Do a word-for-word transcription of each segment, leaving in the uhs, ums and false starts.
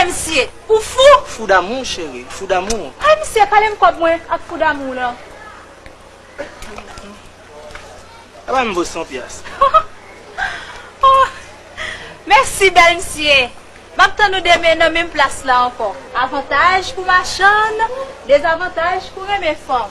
Misye, ou fou? Fou damou, cheri, fou damou. Ay, misye, pale m kòb mwen ak fou damou lan. Aba m vo san pyas. Oh, mèsi, bèl misye. M ap tann ou demen nan menm plas la ankò. Avantaj pou machann, dezavantaj pou renmen fanm.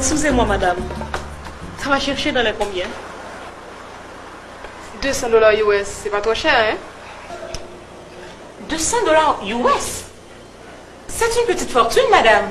Excusez-moi, madame. Ça va chercher dans les combien? Deux cents dollars U S, c'est pas trop cher, hein? Deux cents dollars U S? C'est une petite fortune, madame.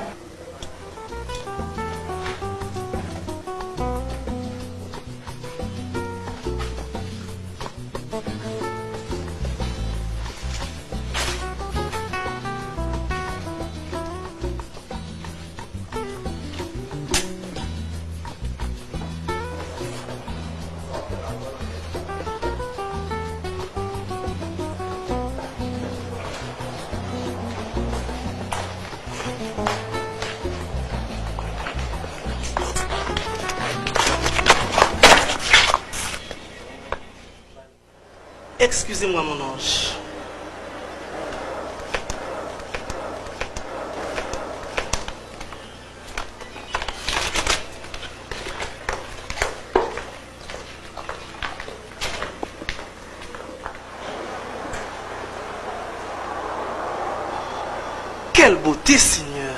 Excusez-moi, mon ange. Quelle beauté, Seigneur!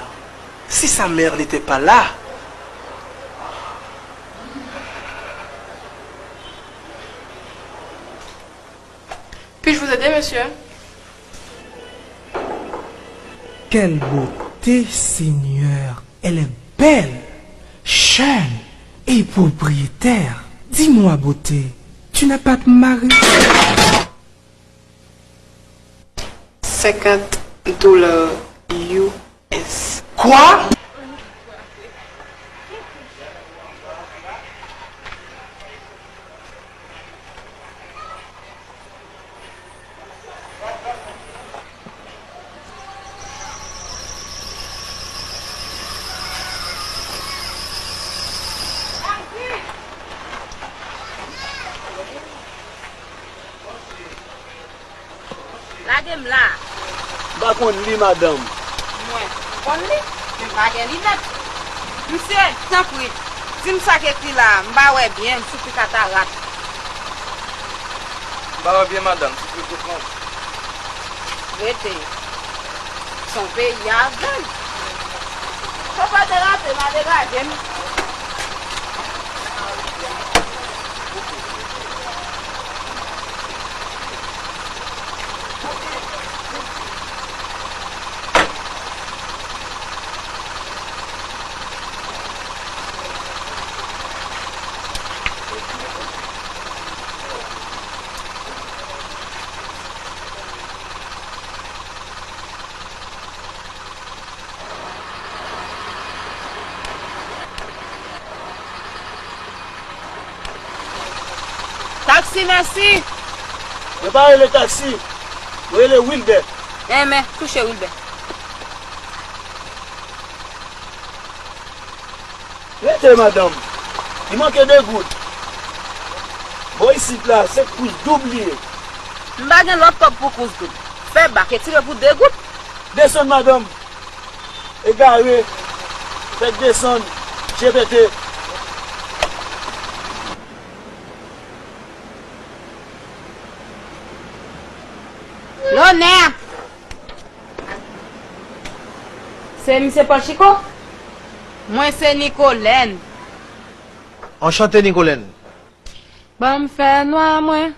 Si sa mère n'était pas là! Puis-je vous aider, monsieur? Quelle beauté, Seigneur! Elle est belle, jeune et propriétaire. Dis-moi, beauté, tu n'as pas de mari? Cinquante dollars U S. Quoi? Lage m la. M pa konn li, madanm. Mwen konn li, men m pa gen linèt. Misye, tanpri, di m sa k ekri la a, m pa wè byen, m soufri katarat. M pa wè byen, madanm, soufri gwo franj. Rete. Se yon peyi avèg. Fò pa derape, m a degaje m. Taksi, mèsi! Yo pa rele taksi, yo rele Wilbè. Enben, touche Wilbè. Rete, madanm. Li manke de goud. Bò isit la, se kous doub li ye. M pa gen lòt kòb pou kous doub. Fè bak, etire pou de goud. Desann, madanm. Egare. Fèk desann. Je pete. Lonè! Se misye Panchiko? Mwen se Nicolène. Anchante, Nicolène. Ban m fènwa mwen.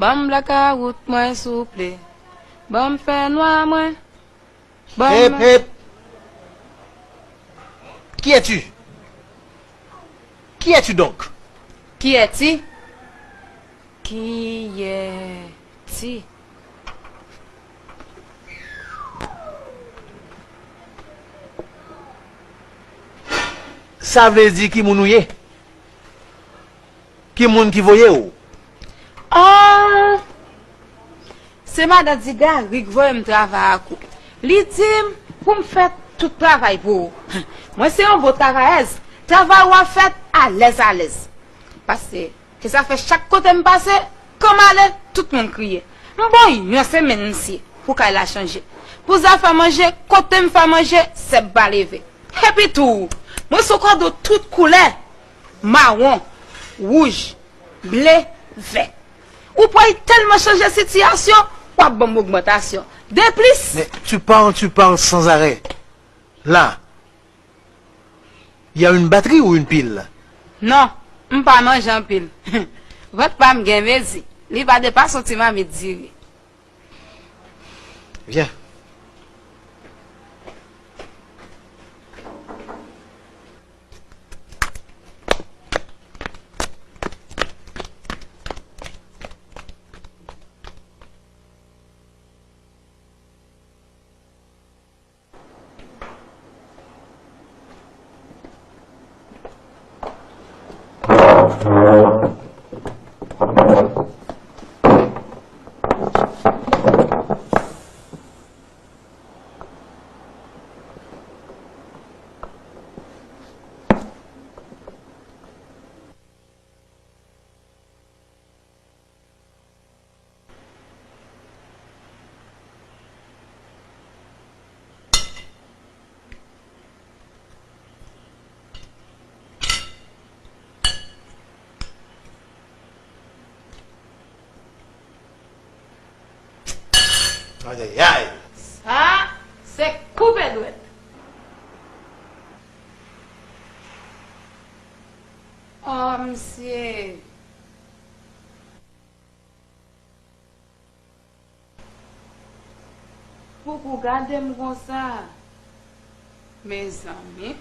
Ban m blakawout mwen, souple. Ban m fènwa mwen. Ban m... Hep, hep. Qui es-tu? Qui es-tu donc? Qui es-tu? Qui es-tu? Sa vle di ki moun ou ye? Ki moun ki voye w? Ah, se madan Digari k voye m travay ak ou. Li di m pou m fè tout travay pou ou. Mwen se yon bon travayèz. Travay ou ap fèt alèz alèz. Paske ke sa fè chak kote m pase, kan m ale, tout moun kriye. M bon yon semèn misye pou kay la chanje. Pou zafè manje, kote m fè manje, sèb pa leve. Epi tou, mwen sou kòd ou tout koulè, mawon, wouj, ble, vè. Ou pral tèlman chanje sitiyasyon, w ap ban m ogmantasyon. Deplis... Mais tu parles, tu parles sans arrêt. Là, il y a une batterie ou une pile? Non, m pa manje anpil. Vant pa m gen mezi. Li pa depase yon ti mamit diri. Vyen. Ayayay! Sa, se koupe dwèt. Oh, misye. Pouki w gade m konsa? Mezanmi,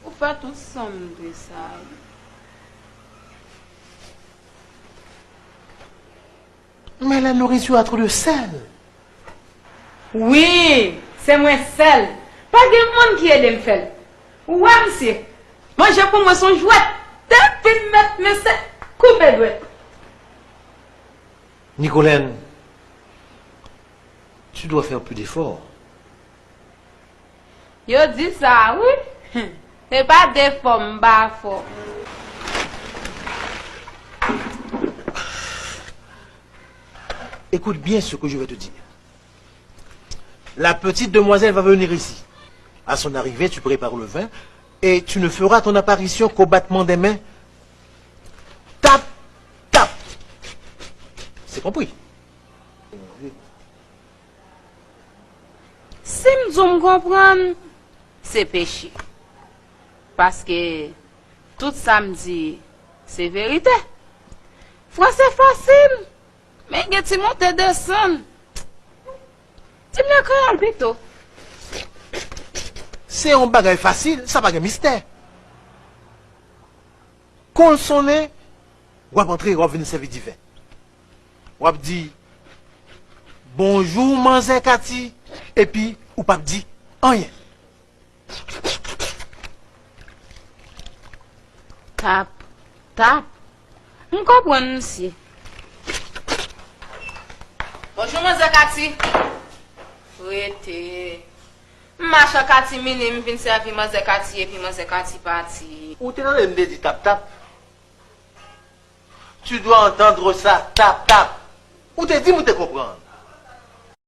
ou fè tout san m de sa, wi. Mais la nourriture a trop de sel. Wi, se mwen sèl. Pa gen moun ki ede m fè l. Ou wè, misye, manje pou mwen se yon jwèt. Depi m mèt men se koupe dwèt. Nicolène, tu dois faire plus d'efforts. Yo di sa, wi. Se pa defò m pa fò. Écoute bien ce que je vais te dire. La petite demoiselle va venir ici. À son arrivée, tu prépares le vin et tu ne feras ton apparition qu'au battement des mains. Tap, tap. C'est compris. Si m di w m konprann, se peche. Paske tout sa m di, se verite. Franse fasil, men gen ti monte desann. Di m nan kreyòl pito. Se yon bagay fasil, sa pa gen mistè. Kon l sonnen, w ap antre, w ap vin sèvi diven. W ap di, "Bonjou, manzè Kati," epi ou p ap di anyen. Tap, tap. M konprann, misye. Bonjou, manzè Kati. Rete. M mache an katimini, m vin sèvi manzè Kati, epi manzè Kati pati. Ou te tande m te di tap tap? Tu dois entendre ça, tap tap. Ou te di m ou te konprann.